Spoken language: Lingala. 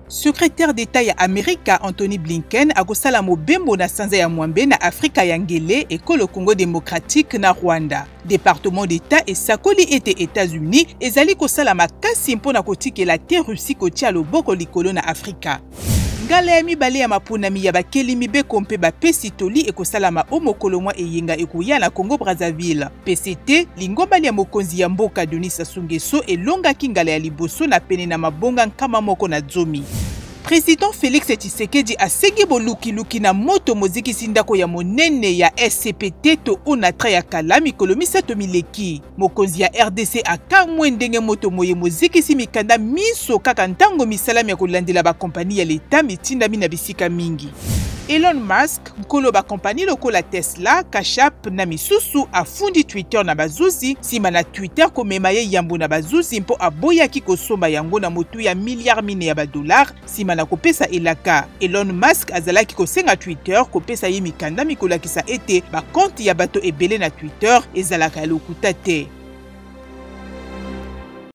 Secrétaire d'Etat ya Amerika Antony Blinken akosala mobembo na sanza ya mwambe na Afrika ya ngele, ekolo Congo democratique na Rwanda. Departement d'Etat esakoli ete Etats-Unis ezali kosala makasi mpo na kotikela te Russie kotia loboko likolo na Afrika. Ngala ya mibale ya maponami ya bakeli mibeko mpe bapesi toli ekosalama o mokolo mwa eyenga ekoya na Congo-Brazzaville. PCT, lingomba lya mokonzi ya mboka Denis Sassou Nguesso elongaki ngala ya liboso na pene na mabonga 110. President Felix Tshisekedi asengi bolukiluki na moto mozikisi ndako ya monene ya SCPT to ONATRA ya kala mikolo misato mileki. Mokonzi ya RDC akamwe ndenge moto moye mozikisi mikanda minso kaka ntango misala mya kolandela bakompani ya leta mitindami na bisika mingi. Elon Musk, nkolo bakompani lokola Tesla, Cash App na misusu, afundi Twitter na bazuzi nsima na Twitter komema ye yambo na bazuzi mpo aboyaki kosomba yango na motuya milliard mine ya badolare nsima na kopesa elaka. Elon Musk azalaki kosenga Twitter kopesa ye mikanda mikolakisa ete bakonti ya bato ebele na Twitter ezalaka ya lokuta te.